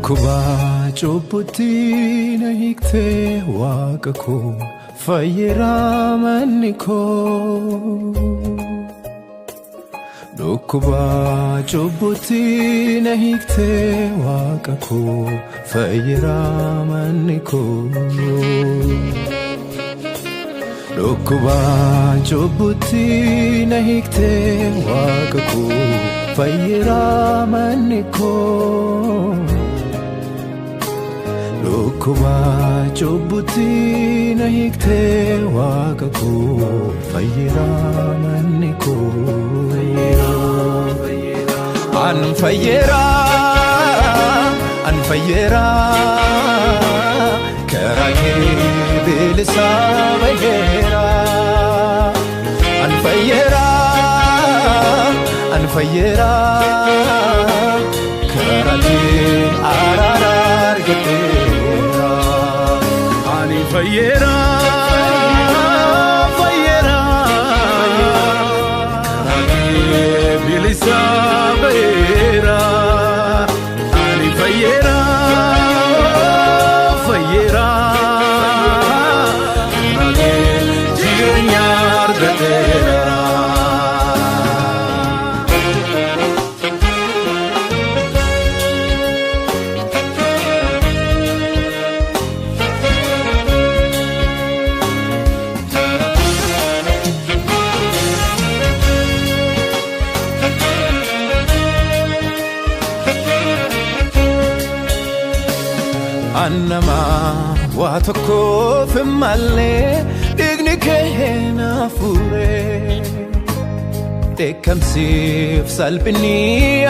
Dhukkuba cubbutti na hiiktee waaqa koo fayyeraa manni koo. Dhukkuba cubbutti na hiiktee waaqa koo fayyeraa manni koo. Dhukkuba cubbutti na hiiktee waaqa koo fayyeraa manni koo. Dhukkuba cubbutti na hiiktee waaqa koo fayyeraa manni koo. An fayyeraa, an fayyeraa, karaa kee bilisa baheeraa. An fayyeraa, an fayyeraa, karaa kee araara argateera. Ani fayyeraa, fayyeraa, karaa kee bilisa baheeraa. Ani fayyeraa, fayyeraa, karaa kee jireenya argateera. Annama waa tokkoof hin mallee dhiigni kee na fuure. Dheekkamsiif salphinni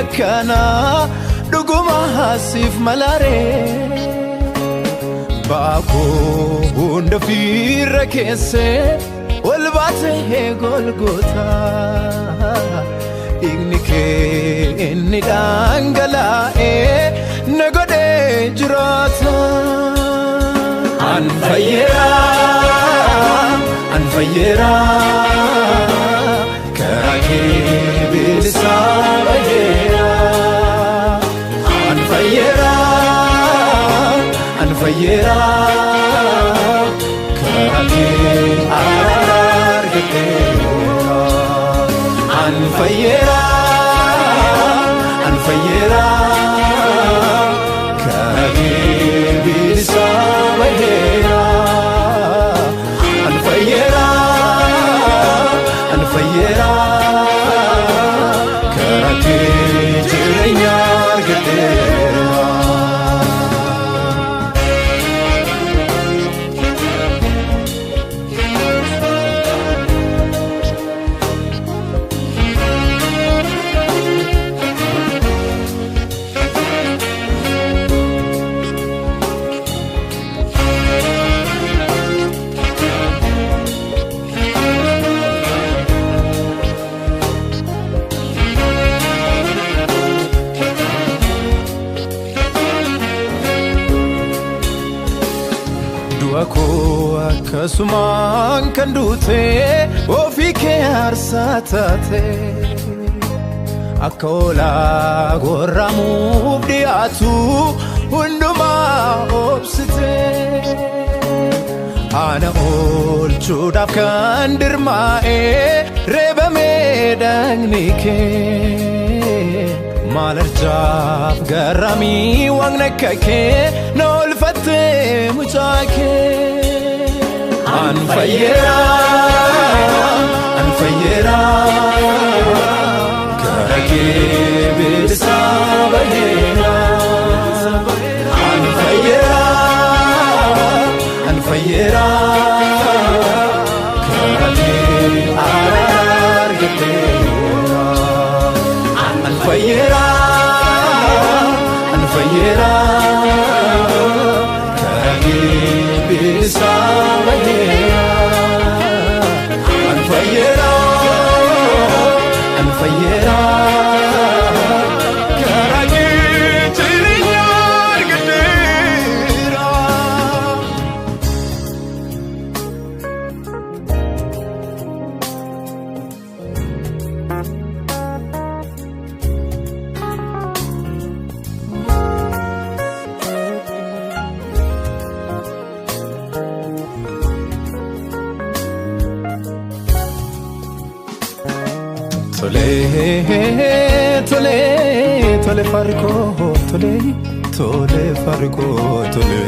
akkanaa dhuguma siif malaaree. Baakoo hunda ofirra keessee ol baatee Golgotaa. Dhiigni kee inni dhangala'ee na godhee jiraata. An fayyeraa, an fayyeraa, karaa kee bilisa baheeraa. An fayyeraa, an fayyeraa, karaa kee araara argateera. An fayyeraa, an fayyeraa, karaa kee bilisa baheeraa. An fayyeraa, an fayyeraa, karaa kee jireenya argateera. Du'a koo akkasumaan kan duute ofii kee aarsaa taate. Akka hoolaa gorramuuf dhiyaatu hundumaa obsite. Ana oolchuudhaaf kan dirmaa'e reebamee dhagni kee. Maal arjaaf garraamii waaqni akka kee na oolfattee mucaa kee. An fayyeraa, an fayyeraa, karaa kee bilisa baheeraa. An fayyeraa, an fayyeraa, karaa kee araara argateera. An fayyeraa, an fayyeraa, karaa kee bilisa baheeraa. An fayyeraa, an fayyeraa, karaa kee jireenya argateera. Tole tole tole farko tole tole farko tole.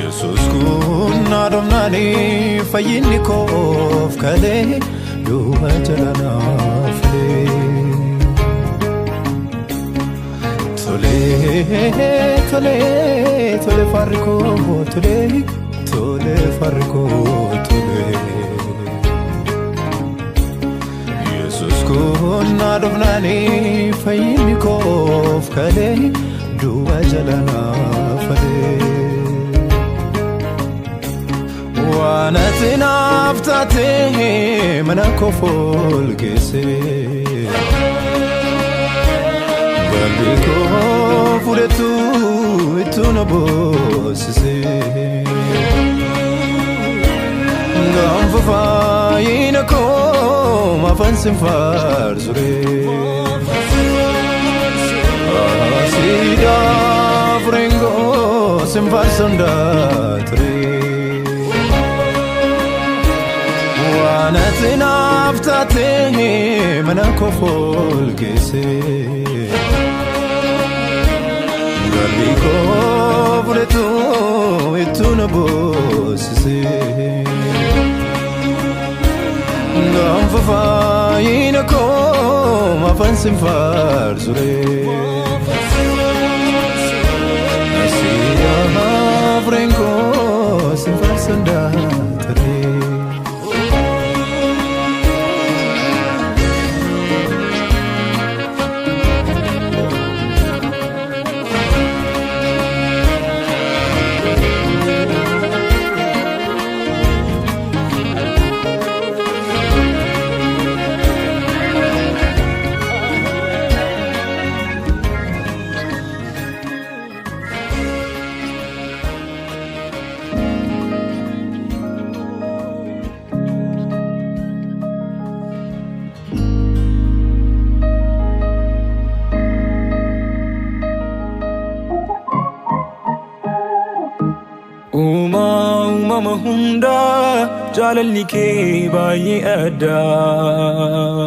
Yesus kun adomnani fayyinni koof kalee du'a jala naaf lee. Tole tole tole farko tole tole farko tole. Yesus kun adomnani fayyinni koof kalee du'a jala naaf lee. Waan ati naaf taate mana koo folgeesse. Galbi koo fudhatu ittuu na boossise. Gaanfa faayina koo maafan sin faarsure. Siidaa furengoo sin faarsan ture. Waan ati naaf taate mana koo folgeesse. Galbi koo fudhatu ittuu na boossise. Gaanfa faayina koo maafan sin faarsure. Siidaa furengoo sin faarsan ture. Uumaa uumama hundaa jaalalli kee baay'ee addaa.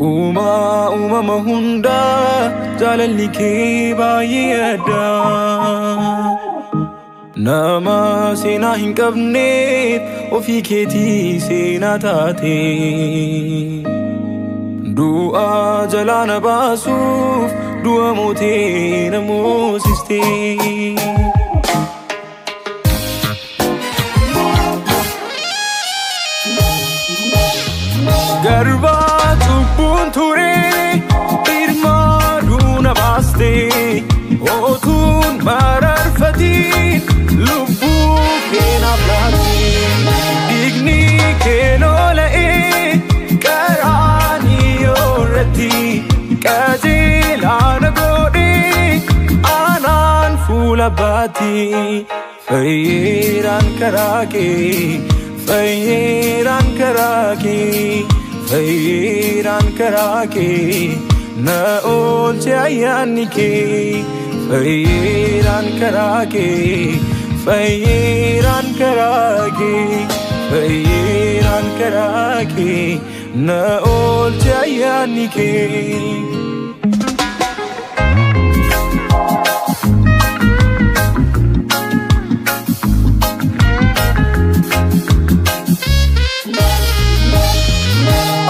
Uumaa uumama hundaa jaalalli kee baay'ee addaa. Nama seenaa hin qabneef ofii keetii seenaa taate. Du'a jalaa na baasuuf du'a mootee na moosiste. Garbaa cubbuun ture irmaa na baaste otuun mararfatiin lubbuu kee naaf laatte dhiigni kee lola'ee qaraaniyyoo irratti qajeelaa na godhee anaan fuula baatti fayyeeraan karaa kee fayyeeraan karaa kee fayyeeraan karaa kee na oolche ayyaanni kee fayyeeraan karaa kee fayyeeraan karaa kee fayyeeraan karaa kee na oolche ayyaanni kee.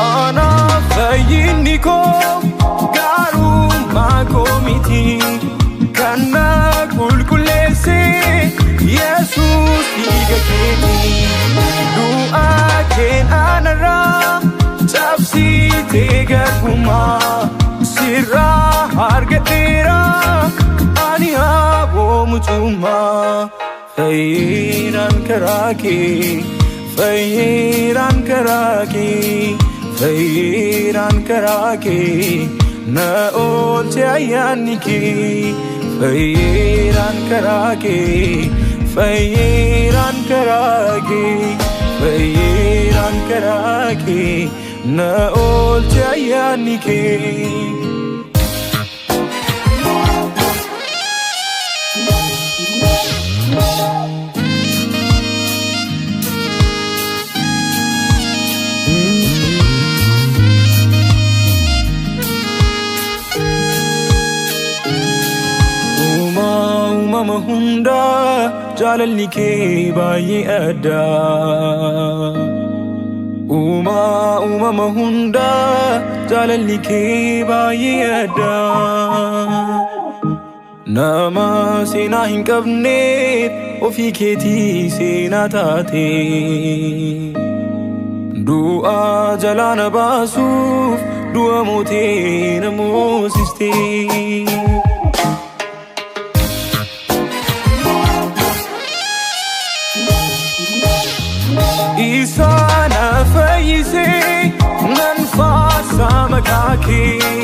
Anaaf fayyinni koo gaarummaa koo miti kan na qulqulleesse Yesuus dhiiga keeti. Du'a keen anarraa cabsitee garbummaa sirraa argadheera ani aboo mucummaa. Fayyinaan karaa kee fayyinaan karaa kee fayyinaan karaa kee na oolche ayyaanni kee fayyinaan karaa kee fayyinaan karaa kee fayyinaan karaa kee na oolche ayyaanni kee. hundaa jaalalli kee baay'ee addaa. Uumaa uumama hundaa jaalalli kee baay'ee addaa. Nama seenaa hin qabneef ofii keetii seenaa taate. Du'a jalaa na baasuuf du'a mootee na moosiste. Isa na fayyise nan faarsa maqaa kee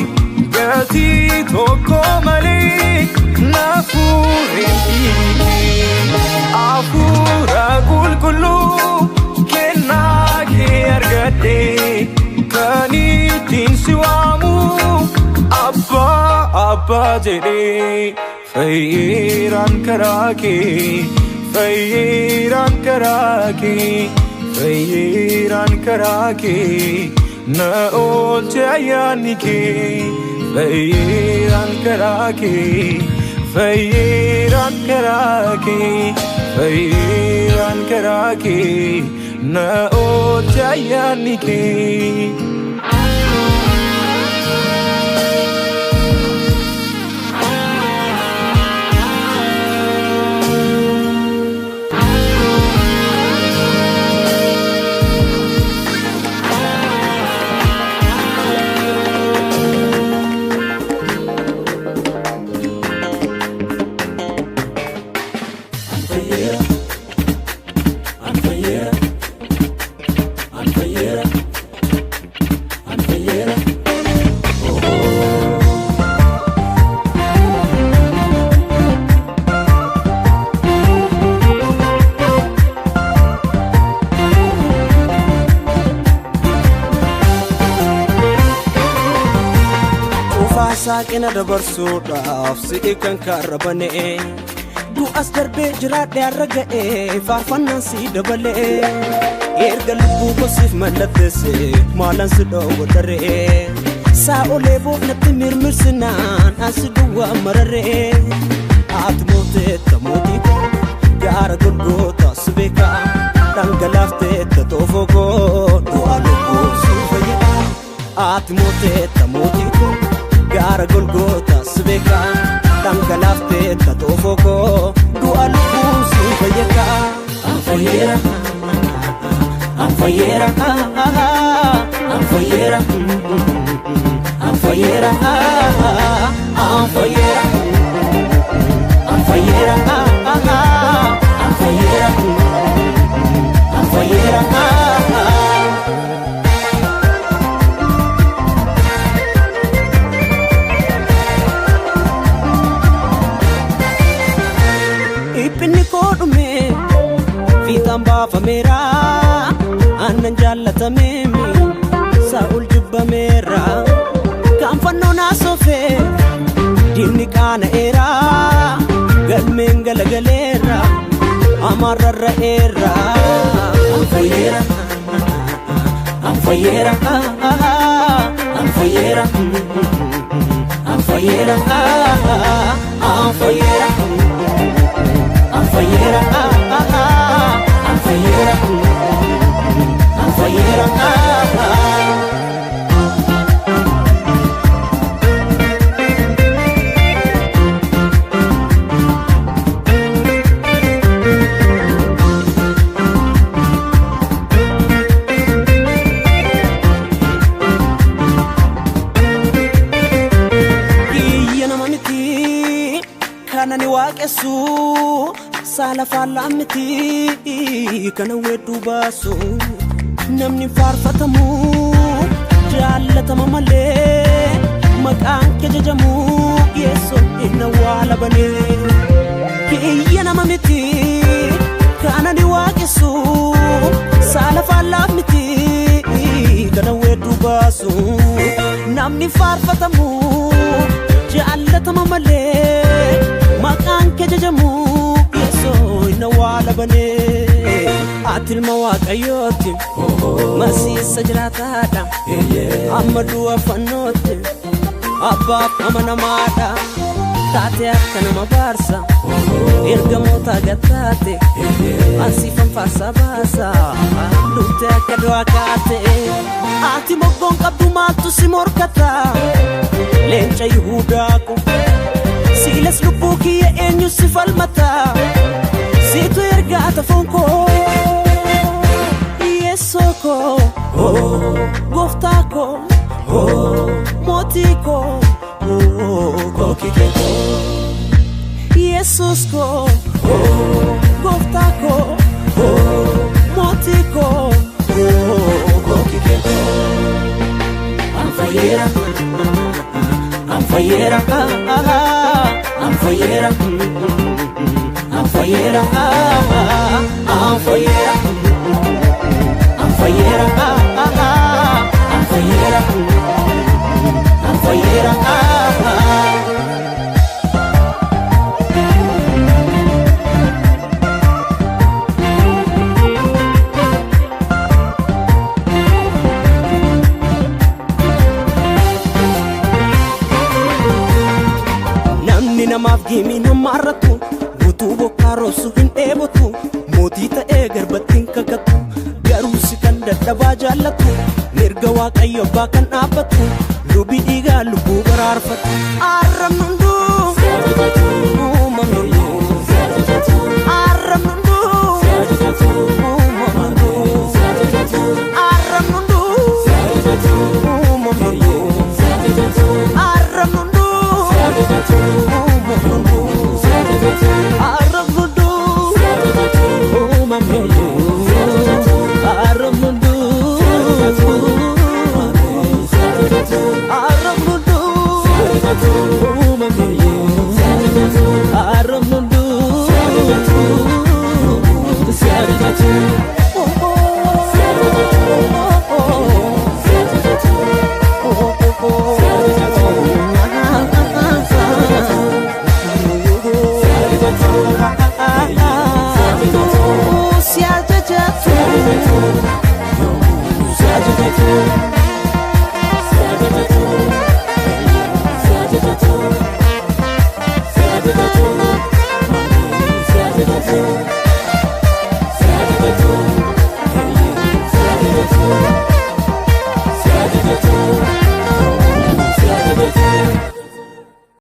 gatii tokko malee na fuudhee kee hafuura qulqulluu kennaa kee argadhe kan ittiin si waamu abbaa abbaa jedhee fayyeeraan karaa kee fayyeeraan karaa kee fayyeeraan karaa kee na oolche ayyaanni kee fayyeeraan karaa kee fayyeeraan karaa kee fayyeeraan karaa kee na oolche ayyaanni kee. Cufaa saaqina dabarsuudhaaf si'i kan karra banee du'as darbee jiraadhe har'a ga'ee faarfannaan si dabalee erga lubbuu kosiif mallatteesse maalaan si dhoowwadharee saa'olee boofnatti mirmirsinaan asi duwwaa mararee ati mooteetta mootii koo gaara golgoota si beekaa dhangalaafteetta toofoo koo du'a lubbuu si fayyada ati mooteetta mootii koo gaara golgoota si beekaa dhangalaafteetta toofoo koo du'a lubbuu si fayyada. Anfayyeera anfayyeera anfayyeera anfayyeera anfayyeera anfayyeera anfayyeera anfayyeera. Dhiphinni koo dhume fiixaan baafameera aannan jaallatameemi saa'ol jibbameera kan fannoo naasofee diinni qaana'eera galmeen galagaleera amaarrarra'eera. Anfayyeera anfayyeera anfayyeera anfayyeera anfayyeera anfayyeera anfayyeera anfayyeera. Kiyya nama miti kana ni waaqessu saala faallaa miti kana weedduu baasu namni faarfatamu jaallatama malee maqaan kee jajamu yeessoo inni awwaala banee. Kiyya nama miti kana ni waaqessu saala faallaa miti kana weedduu baasu namni faarfatamu jaallatama malee maqaan kee jajamu yeessoo inni awwaala banee. Ati ilma waaqayyooti masiisa jiraataadha amma du'a fannootti abbaaf amanamaadha. Taate akka nama baarsa ergamoota gattaate ansiifan faarsa baasa duute akka du'aa kaate. Ati moggoon qabdu maaltu si morkata leenca Yihudaa ko siilas lubbuu kiyya eenyu si falmata siitu ergaa tafoon koo Yeessoo koo gooftaa koo mootii koo kookikee koo Yesus koo gooftaa koo mootii koo kookikee koo. An fayyeera, an fayyeera, an fayyeera, an fayyeera, an fayyeera, an fayyeera, an fayyeera, an fayyeera. Namni namaaf gimiin hammaarratu guutuu bokkaa roobsu hin dheebotu mootii ta'ee garbatti hin kakatu garuu si kan dadhabaa jaallatu mirga waaqayyo abbaa kan dhaabbatu lubii dhiigaa lubbuu baraarfatu. Arrabni hunduu uumamni hunduu arrabni hunduu uumamni hunduu arrabni hunduu uumamni hunduu arrabni hunduu